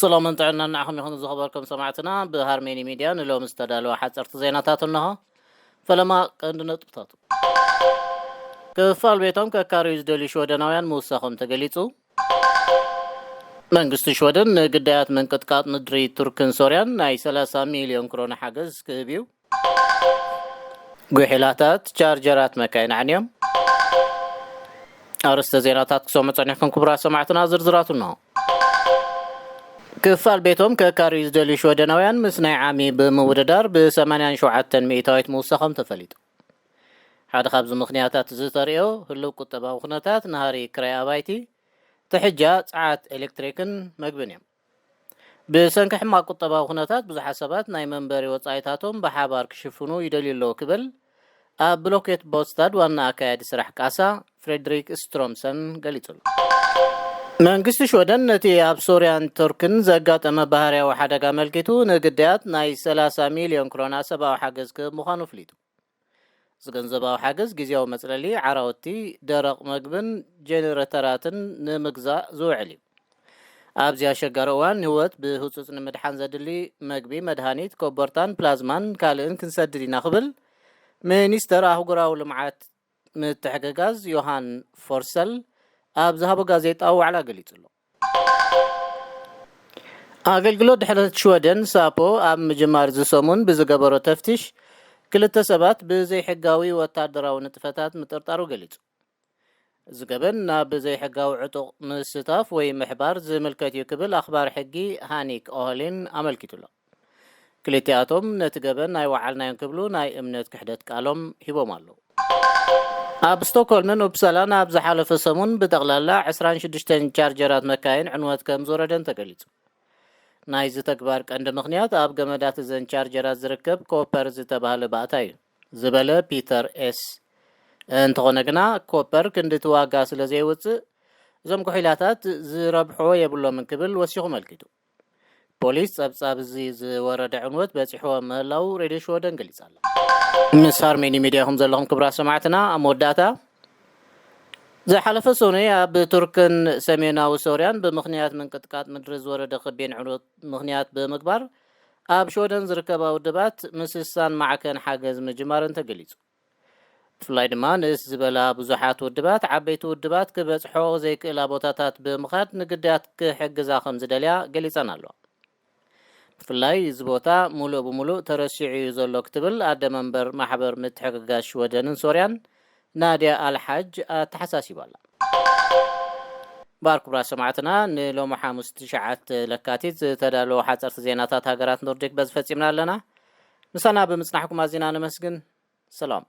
ሰላምን ጥዕናን ንዓኹም ይኹን ዝኸበርኩም ሰማዕትና። ብሃርሜኒ ሚድያ ንሎሚ ዝተዳለወ ሓፀርቲ ዜናታት እንሆ። ፈለማ ቀንዲ ነጥብታቱ። ክፋል ቤቶም ከካርዩ ዝደልዩ ሽወደናውያን ምውሳኾም ተገሊጹ። መንግስቲ ሽወደን ንግዳያት ምንቅጥቃጥ ምድሪ ቱርክን ሶርያን ናይ ሰላሳ ሚልዮን ክሮና ሓገዝ ክህብ እዩ። ጉሒላታት ቻርጀራት መካይን ዓንዮም። ኣርእስተ ዜናታት ክሰሙ ጸኒሕኩም ክቡራት ሰማዕትና፣ ዝርዝራቱ እንሆ። ክፋል ቤቶም ከካርዩ ዝደልዩ ሽወደናውያን ምስ ናይ ዓሚ ብምውድዳር ብ ሰማንያን ሸውዓተን ሚእታዊት ምውሳኾም ተፈሊጡ። ሓደ ካብዚ ምኽንያታት እዚ ተርእዮ ህልው ቁጠባዊ ኩነታት፣ ናህሪ ክራይ ኣባይቲ፣ ትሕጃ ጸዓት ኤሌክትሪክን መግብን እዮም። ብሰንኪ ሕማቕ ቁጠባዊ ኩነታት ብዙሓት ሰባት ናይ መንበሪ ወጻኢታቶም ብሓባር ክሽፍኑ ይደልዩ ኣለዉ ክብል ኣብ ብሎኬት ቦስታድ ዋና ኣካያዲ ስራሕ ቃሳ ፍሬድሪክ ስትሮምሰን ገሊጹ ኣሎ። መንግስቲ ሽወደን ነቲ ኣብ ሶርያን ቱርክን ዘጋጠመ ባህርያዊ ሓደጋ ኣመልኪቱ ንግዳያት ናይ ሰላሳ ሚልዮን ክሮና ሰብኣዊ ሓገዝ ክህብ ምዃኑ ኣፍሊጡ። እዚ ገንዘባዊ ሓገዝ ግዜያዊ መጽለሊ፣ ዓራውቲ፣ ደረቕ መግብን ጀነሬተራትን ንምግዛእ ዝውዕል እዩ። ኣብዚ ኣሸጋሪ እዋን ንህይወት ብህጹጽ ንምድሓን ዘድሊ መግቢ፣ መድሃኒት፣ ኮቦርታን ፕላዝማን ካልእን ክንሰድድ ኢና ክብል ሚኒስተር ኣህጉራዊ ልምዓት ምትሕግጋዝ ዮሃን ፎርሰል ኣብ ዝሃቦ ጋዜጣዊ ዋዕላ ገሊጹ ኣሎ። ኣገልግሎት ድሕነት ሽወደን ሳፖ ኣብ ምጅማር እዚ ሰሙን ብዝገበሮ ተፍትሽ ክልተ ሰባት ብዘይሕጋዊ ወታደራዊ ንጥፈታት ምጥርጣሩ ገሊጹ። እዚ ገበን ናብ ዘይሕጋዊ ዕጡቕ ምስታፍ ወይ ምሕባር ዝምልከት እዩ ክብል ኣኽባር ሕጊ ሃኒክ ኦህሊን ኣመልኪቱ ኣሎ። ክልቲኣቶም ነቲ ገበን ኣይወዓልናዮን ክብሉ ናይ እምነት ክሕደት ቃሎም ሂቦም ኣለዉ። ኣብ ስቶክሆልምን ኡፕሳላን ኣብ ዝሓለፈ ሰሙን ብጠቕላላ ዕስራን ሽዱሽተን ቻርጀራት መካይን ዕንወት ከም ዝወረደን ተገሊጹ። ናይዚ ተግባር ቀንዲ ምኽንያት ኣብ ገመዳት እዘን ቻርጀራት ዝርከብ ኮፐር ዝተባህለ ባእታ እዩ ዝበለ ፒተር ኤስ፣ እንተኾነ ግና ኮፐር ክንዲ እቲ ዋጋ ስለ ዘየውጽእ እዞም ጉሒላታት ዝረብሕዎ የብሎምን ክብል ወሲኹ መልኪቱ። ፖሊስ ጸብጻብ እዚ ዝወረደ ዕንወት በጺሕዎ ምህላው ሬድዮ ሽወደን ገሊጻ ኣላ። ምስ ሃርሜኒ ሚድያ ኢኹም ዘለኹም ክቡራት ሰማዕትና። ኣብ መወዳእታ፣ ዝሓለፈ ሰኑይ ኣብ ቱርክን ሰሜናዊ ሶርያን ብምኽንያት ምንቅጥቃጥ ምድሪ ዝወረደ ከቢድ ዕንወት ምኽንያት ብምግባር ኣብ ሽወደን ዝርከባ ውድባት ምስሳን ማዕከን ሓገዝ ምጅማረን ተገሊጹ። ብፍላይ ድማ ንእስ ዝበላ ብዙሓት ውድባት፣ ዓበይቲ ውድባት ክበጽሖ ዘይክእላ ቦታታት ብምኻድ ንግዳያት ክሕግዛ ከም ዝደልያ ገሊጸን ኣለዋ። ብፍላይ እዚ ቦታ ሙሉእ ብሙሉእ ተረሲዑ እዩ ዘሎ ክትብል ኣደ መንበር ማሕበር ምትሕግጋዝ ሽወደንን ሶርያን ናድያ ኣልሓጅ ኣተሓሳሲባ ኣላ። ባር ክቡራት ሰማዕትና፣ ንሎሚ ሓሙስ ትሽዓተ ለካቲት ዝተዳለወ ሓጸርቲ ዜናታት ሃገራት ኖርዲክ በዚ ፈጺምና ኣለና። ምሳና ብምጽናሕኩም ኣዚና ነመስግን። ሰላም።